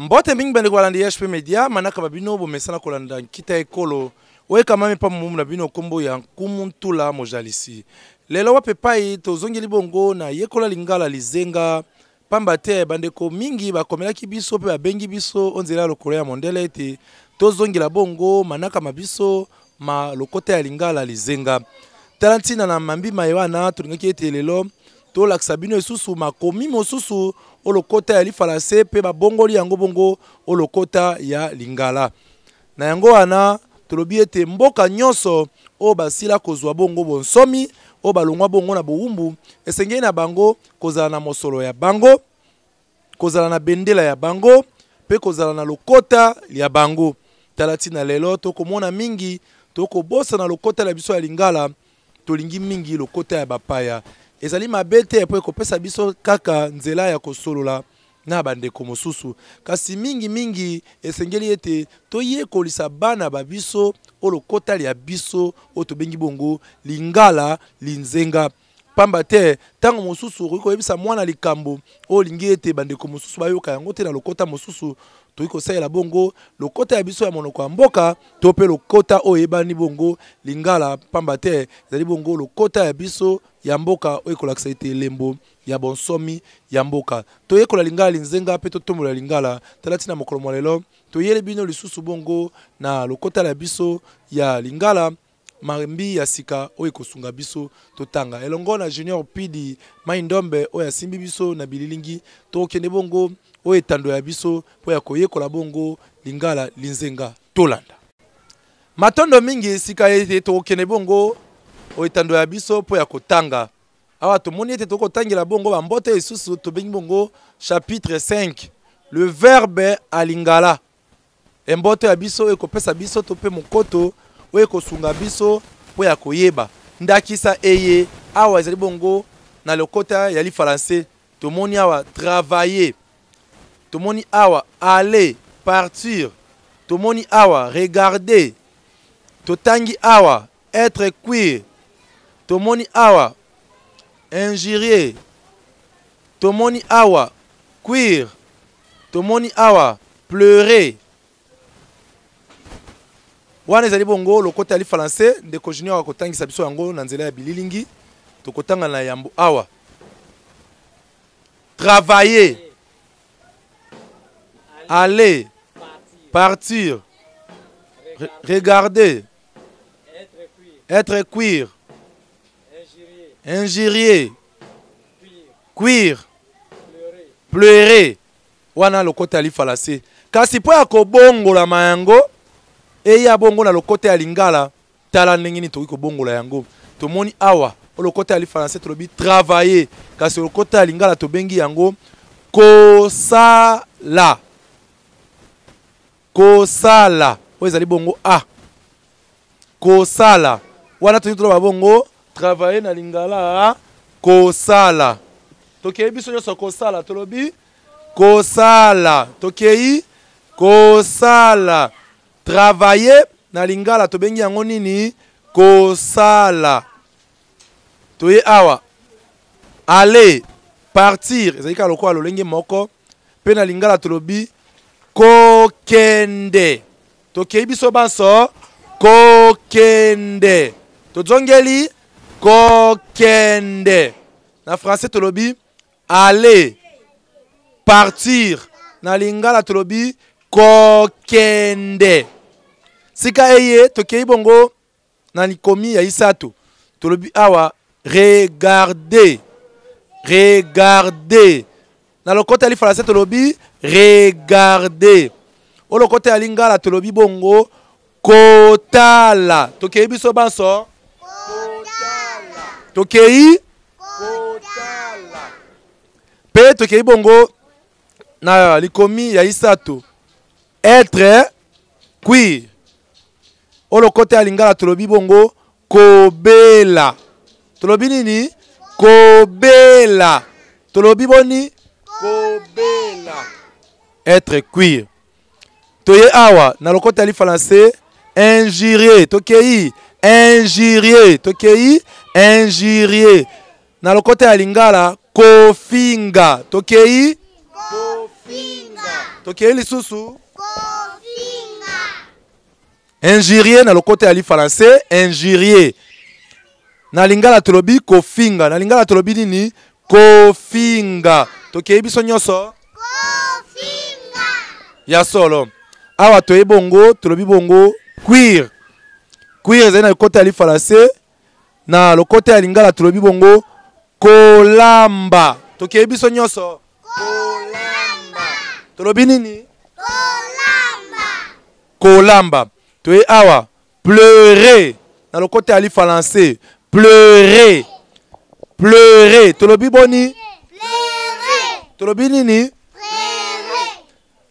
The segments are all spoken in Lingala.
Mbote mingi bandeko balandi HP Media, manaka ba bino bomesana kolanda nkita ekolo oyo ekamami mpa momumu na bino nkombo ya Nkumu Ntula Mojalisi. Lelo wapi epai tozongeli bongo na yekola lingala lizenga pamba te bandeko mingi bakomelaki biso mpe babengi biso o nzela ya lokolo ya mondele ete tozongela bongo manaka ma biso ma lokota ya lingala lizenga. Tala ntina na mambi maye wana tolingaki ete lelo tolakisa bino lisusu makomi mosusu o lokota ya lifalanse mpe babongoli yango bongo o lokota ya lingala. Na yango wana tolobi ete mboka nyonso oyo basila kozwa bongo bonsomi, oyo balongwa bongo na bowumbu, esengeli na bango kozala na mosolo ya bango, kozala na bendela ya bango mpe kozala na lokota lya bango. Tala ntina lelo tokomona mingi tokobosana lokota lya biso ya lingala, tolingi mingi lokota ya bapaya. Ezali mabe te mpo ekopesa biso kaka nzela ya kosolola na bandeko mosusu, kasi mingi mingi esengeli ete toyekolisa bana ba biso o lokota lya biso oyo tobengi bongo lingala linzenga. Pamba te ntango mosusu okoki koyebisa mwana likambo oyo olingi ete bandeko mosusu bayoka yango te na lokota mosusu. Tokoki kosalela bongo lokota ya biso ya monoko ya mboka to mpe lokota oyo eyebani bongo lingala, pamba te ezali bongo lokota ya biso ya mboka oyo ekolakisa ete elembo ya bonsomi ya mboka. Toyekola lingala linzenga mpe totombola lingala. Tala ntina mokolo mwa lelo toyeli bino lisusu bongo na lokota lya biso ya lingala mambi ya sika oyo ekosunga biso totanga elongo na Junior Pidi Mai Ndombe oyo asimbi biso na bililingi. Tokokende bongo oyo etando ya biso mpo ya koyekola bongo lingala linzenga. Tolanda matondo mingi sika ete tokokende bongo oyo etando ya biso mpo ya kotanga. Awa tomoni ete tokotangela bongo bambote lisusu tobengi bongo chapitre 5 le verbe à lingala. Emboto ya biso oyo ekopesa biso to mpe mokoto oyo ekosunga biso mpo ya koyeba ndakisa eye awa ezali bongo na lokota ya lifalanse. Tomoni awa travailler, tomoni awa aller, partir, tomoni awa regarder, totangi awa être cuire, tomoni awa injurier, tomoni awa cuire, tomoni awa pleurer. Wana ezali bongo lokota ya lifalanse. Ndeko Junior akotangisa biso yango na nzela ya bililingi. Tokotanga na yambo awa travailler, aller, partir, regarder, être cuire, injurier, cuire, pleurer. Wana lokota ya lifalanse, kasi mpo ya kobongolama yango eya bongo na lokota ya lingala. Tala ndenge nini tokoki kobongola yango. Tomoni awa o lokota ya lifalanse tolobi travailler, kasi lokota ya lingala tobengi yango kosala. Kosala oyo ezali bongo a kosala, wana tolingi toloba bongo travailler na lingala kosala. Tokei biso nyonso kosala, tolobi kosala, tokei kosala. Travailler na lingala tobengi yango nini? Kosala. Toye awa aller, partir ezali kaka lokola lolenge moko, mpe na lingala tolobi kokende. Tokei biso banso kokende, tozongeli kokende. Na français tolobi aller, partir, na lingala tolobi kokende. Sika eye tokei bongo na likomi ya isato, tolobi awa regarder, regarder. Na lokota ya lifalanse tolobi regarder, o lokota ya lingala tolobi bongo kotala. Tokei biso banso kotala, tokei kotala mpe tokei bongo na likomi ya isato être cuire, o lokota ya lingala tolobi bongo kobela. Tolobi nini? Kobela. Tolobi boni? Kobela, être cuire. Toye awa na lokota ya lifalanse injurier, tokei injurier, tokei injurier. Na lokota ya lingala kofinga, tokei kofinga, Tokei lisusu. Kofinga. Injurier na lokota ya lifalanse, injurier. Na lingala tolobi kofinga. Na lingala tolobi nini? Kofinga. Tokei biso nyonso. Kofinga. Ya solo. Awa toye bongo, tolobi bongo cuir. Cuir ezali na lokota ya lifalanse. Na lokota ya lingala tolobi bongo kolamba. Tokei biso nyonso. Kolamba. Tolobi nini? Kolamba. Kolamba. Toye awa pleurer na lokota ya lifalanse pleurer. Pleurer. Tolobi boni? Pleurer. Tolobi nini? Pleurer.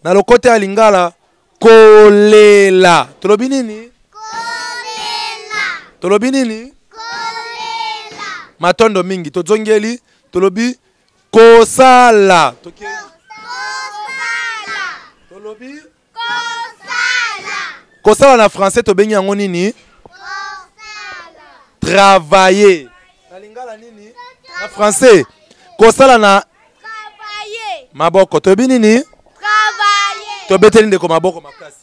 Na lokota ya lingala kolela. Tolobi nini? Kolela. Tolobi nini? Kolela. Matondo mingi. Tozongeli tolobi kosala. Kosala. Tolobi kosala. Kosala na français tobengi yango nini? Kosala. Travailler. Na lingala nini? Na français kosala na travailler. Maboko toyebi nini? Travailler. Tobeteli ndeko maboko makasi.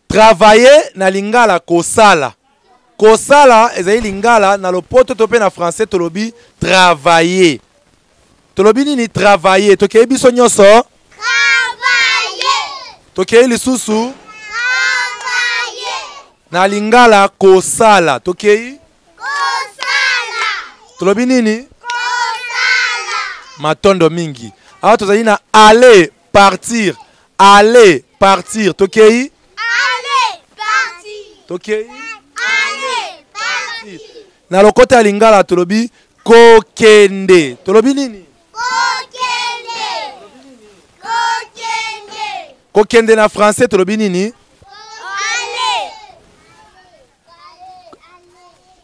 Travailler na lingala kosala. Kosala ezali lingala na lopoto to pe na français tolobi travailler. Tolobi nini? Travailler. Tokei biso nyonso? Travailler. Tokei lisusu? Travailler. Na lingala kosala. Tokei? Kosala. Tolobi nini? Kosala. Matondo mingi. Awa tozali na aller partir. Aller partir. Tokei? Aller partir. Tokei? Aller partir. Na lokota ya lingala tolobi kokende. Tolobi nini? Kokende. Kokende. Kokende na français tolobi nini? Aller.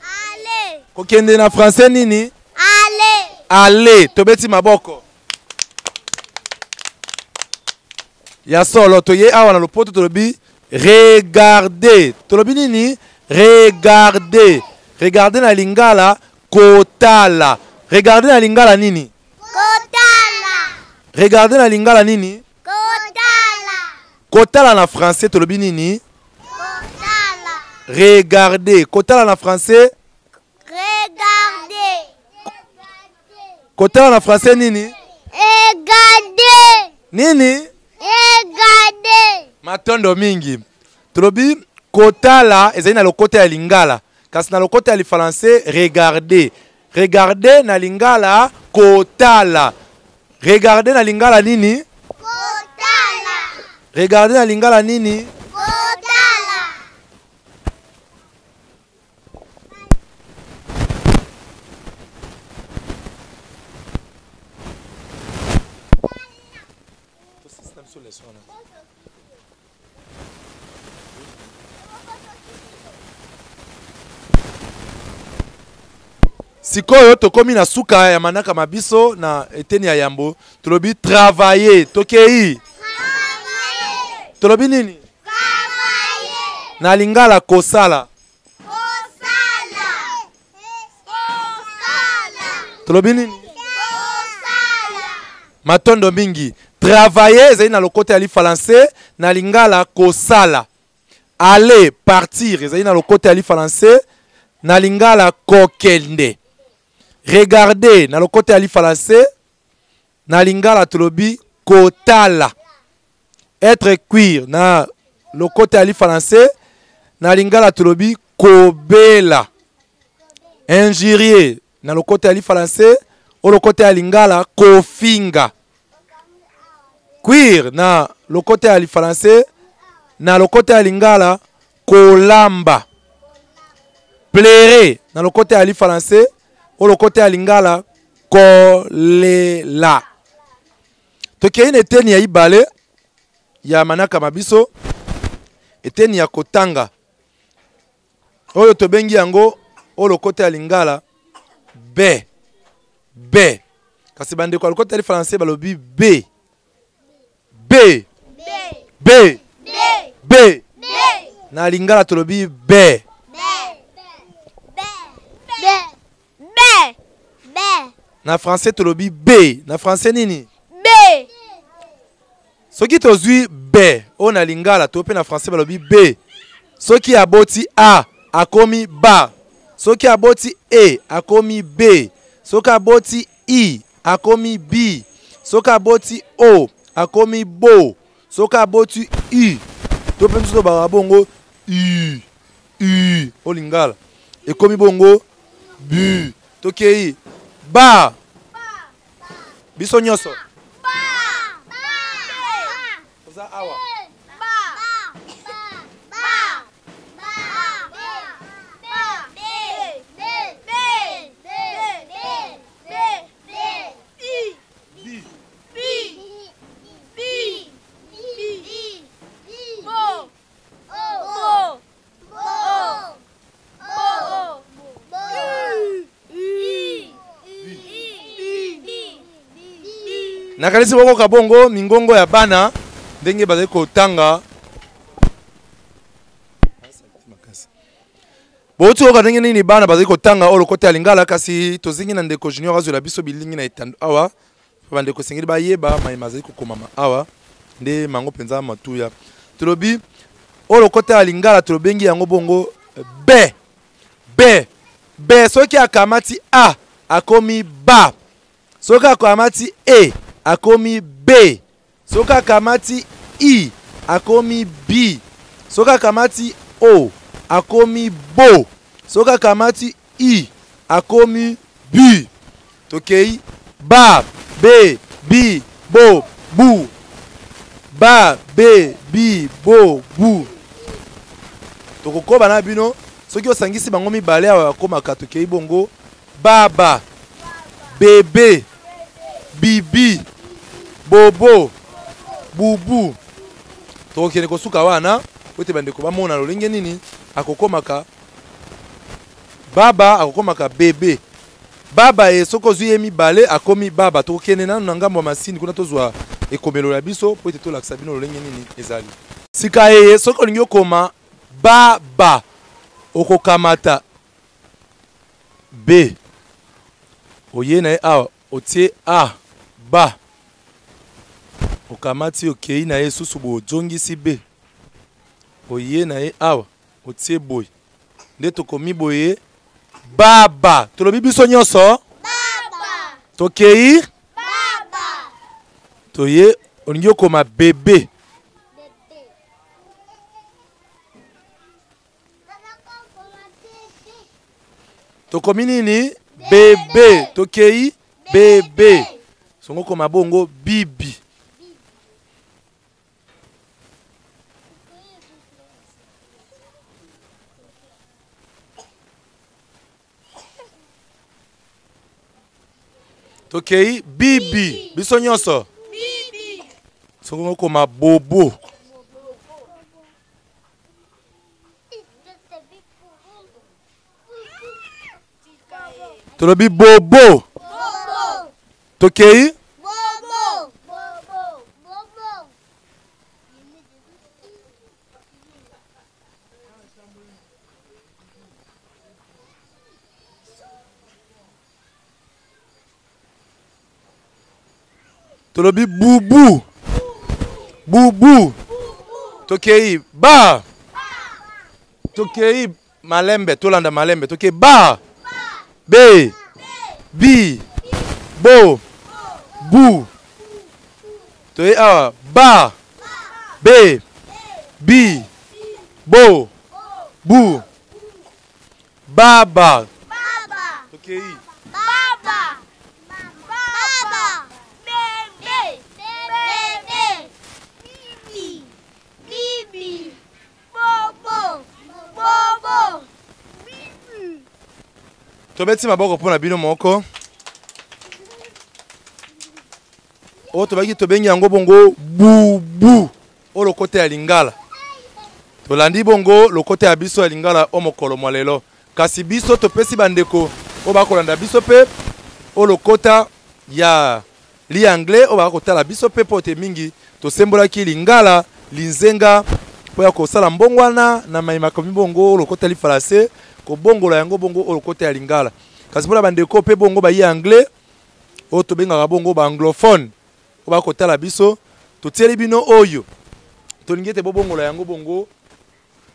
Aller. Kokende na français nini? Aller. Aller. Tobeti maboko. Ya solo toye awa na lopoto tolobi regarder. Tolobi nini? Regarder. Regarder na lingala kotala. Regarder na lingala nini? Kotala. Regarder na lingala nini? Kotala. Kotala na français tolobi nini? Kotala. Regarder. Kotala na français? Regarder. Kotala na français nini? Regarder. Nini? Regarder. Matondo mingi. Tolobi kotala ezali na lokota ya lingala, kasi na lokota ya lifalanse regarder. Regarder na lingala kotala. Regarder na lingala nini? Kotala. Regarder na lingala nini? Kotala. Sikoyo tokomi na suka ya manaka mabiso na eteni ya yambo. Tolobi travailler. Tokei. Travailler. Tolobi nini? Travailler. Na lingala kosala. Kosala. Kosala. Tolobi nini? Kosala. Matondo mingi. Travailler ezali na lokota ya lifalanse, na lingala kosala. Aller partir ezali na lokota ya lifalanse, na lingala kokende. Regarder na lokota ya lifalanse, na lingala tolobi kotala. Être cuir na lokota ya lifalanse, na lingala tolobi kobela. Injurier na lokota ya lifalanse, o lokota ya lingala kofinga. Cuir na lokota ya lifalanse, na lokota ya lingala kolamba. Pleurer na lokota ya lifalanse, o lokota ya lingala kolela. Tokei na eteni ya ibale ya manaka mabiso, eteni ya kotanga oyo tobengi yango o lokota ya lingala B. B. Kasi bandeko ya lokota ya lifalanse balobi B. B. B. B. B. B. Na lingala tolobi B. B. B. B. B. Na français tolobi B. Na français nini? B. Soki tozwi B oyo na lingala to mpe na français balobi B. Soki aboti A akomi ba. Soki aboti E akomi B. Soki aboti I akomi B. Soki aboti O akomi bo. Soki aboti U to mpe biso tobaka bongo U. U o lingala ekomi bongo bu. Tokei ba. Biso nyonso. Oza awa. Nakanisi bokoka bongo mingongo ya bana ndenge bazali kotanga. Bouti koyoka ndenge nini bana bazali kotanga oyo lokota ya Lingala, kasi tozingi na ndeko Junior azwela biso bilingi na etando awa. Bandeko esengeli bayeba maye mazali kokomama awa nde mango mpenza matuya. Tolobi oyo lokota ya Lingala tolobengi yango bongo B. B. B soki akamati A akomi ba. Soki akamati E akomi B. Soki akamati I akomi B. Soki akamati O akomi bo. Soki akamati I akomi bu. Tokei ba, be, bi, bo, bu. Ba, be, bi, bo, bu. Tokokoba na bino soki osangisi bango mibale awa bakomaka tokei bongo baba, bebe, bibi, bobo, bubu. Tokokende kosuka wana po ete bandeko bamona lolenge nini akokomaka baba, akokomaka bebe. Baba ye soki ozwi ye mibale akomi baba. Tokokende nanu na ngambo ya masini kuna tozwa ekomelo ya biso po ete tolakisa bino lolenge nini ezali. Sika eye soki olingi okoma baba okokamata B oye na ye awa otie A ba okamati okei na ye susu boye ozongisi B oye na ye awa otie boye nde tokomi boye baba. Tolobi biso nyonso baba. Tokei baba. Toye olingi okoma bebe. Tokomi nini? Bebe. Tokei bebe. Songo koma bongo bibi. Tokei bibi. Biso nyonso. Bibi. Songo koma bobo. Tolobi bobo. Tokei bobo. Bobo. Tolobi bubu. Bubu. Tokei ba. Tokei malembe, tolanda malembe. Tokei ba. Be. Bi. Bo. Bu. Toye awa ba. Be. Bi. Bo. Bu. Baba. Baba. Tokei. Baba. Baba. Bebe. Bebe. Bibi. Bibi. Bobo. Bobo. Bibi. Tobeti maboko mpona bino moko. Oyo tobaki tobengi yango bongo bubu. Oyo lokota ya Lingala. Tolandi bongo lokota ya biso ya Lingala o mokolo mwa lelo. Kasi biso topesi bandeko oyo bakolanda biso mpe oyo lokota ya lianglais oyo bakotala biso mpe mpo te mingi tosembolaki Lingala linzenga mpo ya kosala mbongwana na mai makomi bongo lokota lifalanse kobongola yango bongo oyo lokota ya Lingala. Kasi mpona bandeko mpe bongo bayi anglais Oyo tobengaka bongo ba anglophone oyo bakotala biso, totieli bino oyo tolingi ete bobongola yango bongo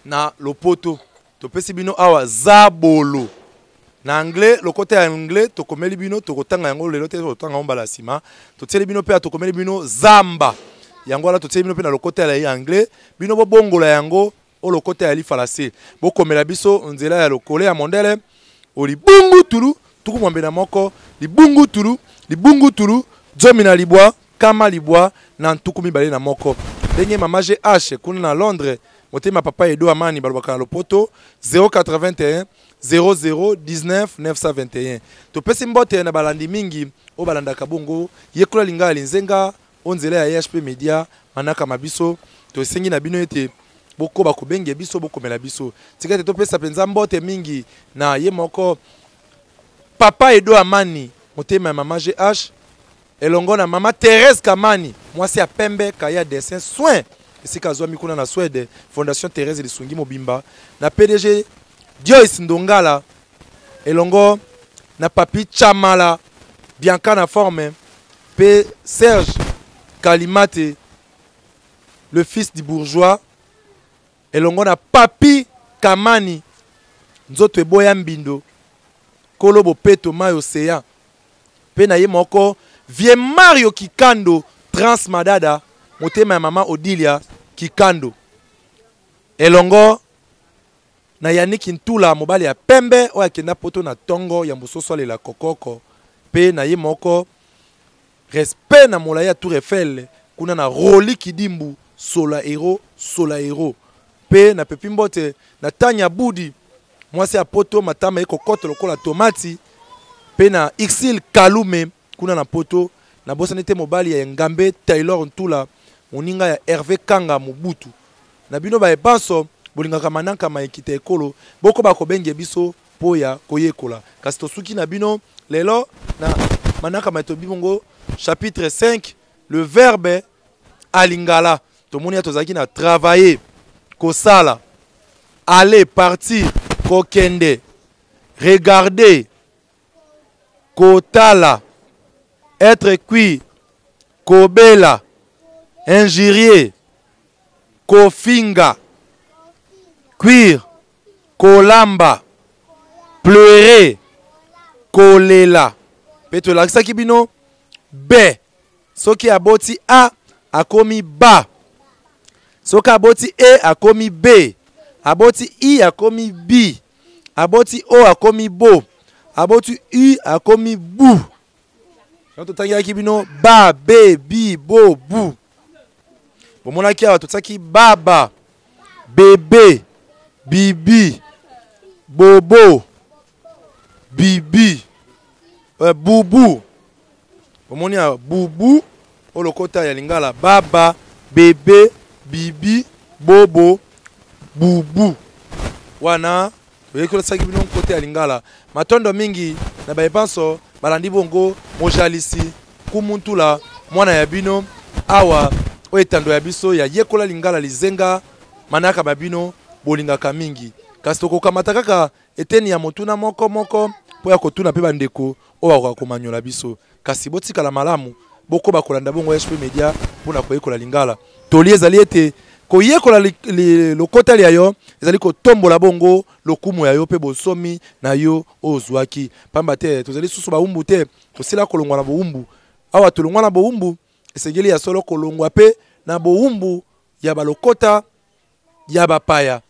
na lopoto. Topesi bino awa zabolo na anglais, lokota ya anglais tokomeli bino, tokotanga yango lelo te, tokotanga yango mbala ya nsima. Totieli bino mpe tokomeli bino zamba, yango wana totieli bino mpe na lokota ya anglais, bino bobongola yango o lokota ya lifalase. Bokomela biso nzela ya lokole ya mondele o libungu tulu 61 libungu tulu libungu tulu 19 221. Ndenge mama GH kuna na Londres, motema papa Edo Amani balobaka na lopoto 081 00 19 921. Topesi mbote na balandi mingi oyo balandaka bongo Yekola Lingala Linzenga o nzela ya EHP Media manaka ma biso. Tosengi na bino ete bokoba kobenge biso, bokomela biso. Tika ete topesa mpenza mbote mingi na ye moko papa Edo Amani, motema ya mama GH, elongo na mama Thérèse Kamani, mwasi ya pembe kaya dessin soin esika azwami kuna na Suède, Fondation Thérèse Lisungi mobimba, na PDG Joyce Ndongala, elongo na Papi Chamala, Bianca na forme, pe Serge Kalimate, le fils du bourgeois, elongo na Papi Kamani, nzoto eboya mbindo, kolo bopeto mayi océan, pe na ye moko vieux Mario Kikando Trans Madada, motema ya mama Odilia Kikando, elongo na Yannick Ntula, mobali ya pembe oyo akenda poto na tongo ya mbososo alela kokoko, pe na ye moko respect na molai ya Tour Eiffel kuna na Roli Kidimbu Sola Hero Sola Hero, pe na pepi mbote na Tanya Budi mwasi ya poto matama ekokoto lokola tomati, pe na Ixil Kalume kuna na poto. Nabosani te mobali ya Ngambe Taylor Ntula, moninga ya Hervé Kanga Mobutu. Na bino baye banso bolingaka mananka ma ekita ekolo, bokoba kobenge biso po ya koyekola. Kasi tosuki na bino lelo na mananka ma tobi bongo chapitre 5, le verbe alingala. Tomoni ya tozalaki na travailler, kosala, aller, partir, kokende, regarder, kotala, être cuit, kobela, injurier, kofinga, cuire, kolamba, pleurer, kolela. Pe tolakisaki bino B soki aboti A akomi ba, soki aboti E akomi B, aboti I akomi B, aboti O akomi bo, aboti U akomi bu. Donc totangelaki bino ba, be, bi, bo, bu. Bomonaki awa totiaki baba, bebe, bibi, bobo, bibi, bubu. Bomoni awa bubu oyo lokota ya lingala baba, bebe, bibi, bobo, bubu. Wana toyekolisaki bino kote ya lingala. Matondo mingi na baye banso balandi bongo mojalisi kumuntula mwana ya bino awa oyo etando ya biso ya yekola lingala lizenga manaka ba bino bolingaka mingi. Kasi tokokamata kaka eteni ya motuna moko moko mpo ya kotuna mpe bandeko oyo bakoka komanyola biso. Kasi botikala malamu, bokoba kolanda bongo HP Media mpo na koyekola lingala. Toli ezali ete koyekola lokota lya yo ezali kotombola bongo lokumu ya yo mpe bonsomi na yo oyo ozwaki. Pamba te tozali susu bawumbu te, tosila kolongwa na bowumbu. Awa tolongwa na bowumbu, esengeli ya solo kolongwa mpe na bowumbu ya balokota ya bapaya.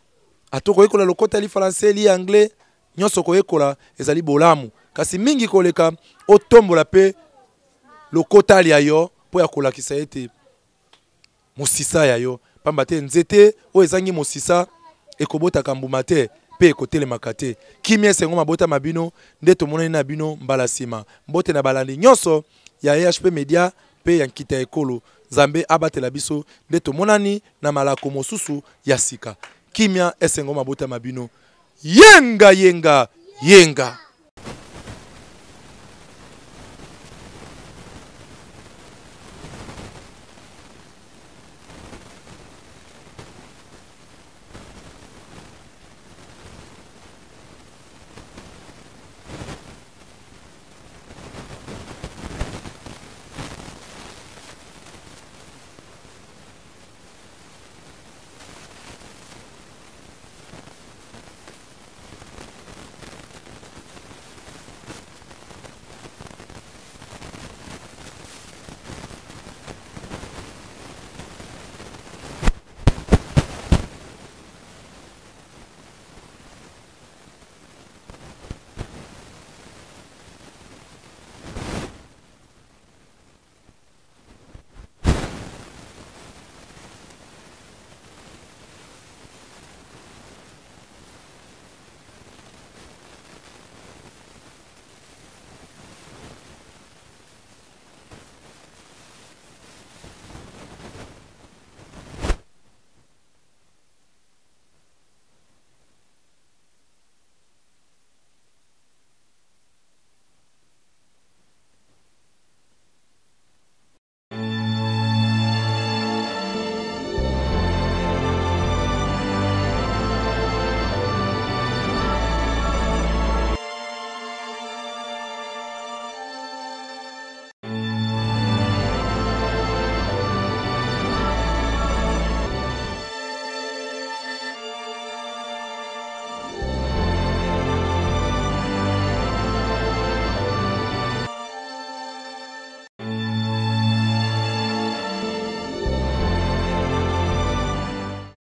Ata koyekola lokota lifalanse, li anglais, nyonso koyekola ezali bolamu, kasi mingi koleka otombola mpe lokota lya yo mpo ya kolakisa ete mosisa ya yo. Pamba te nzete oyo ezangi mosisa ekobotaka mbuma te mpe ekotelemaka te. Kimia esengo mabota ma bino nde tomonani na bino mbala nsima. Mbote na balandi nyonso ya EHP Media mpe ya nkita ya ekolo. Nzambe abatela biso nde tomonani na malako mosusu ya sika. Kimia esengo mabota ma bino. Yenga yenga yenga.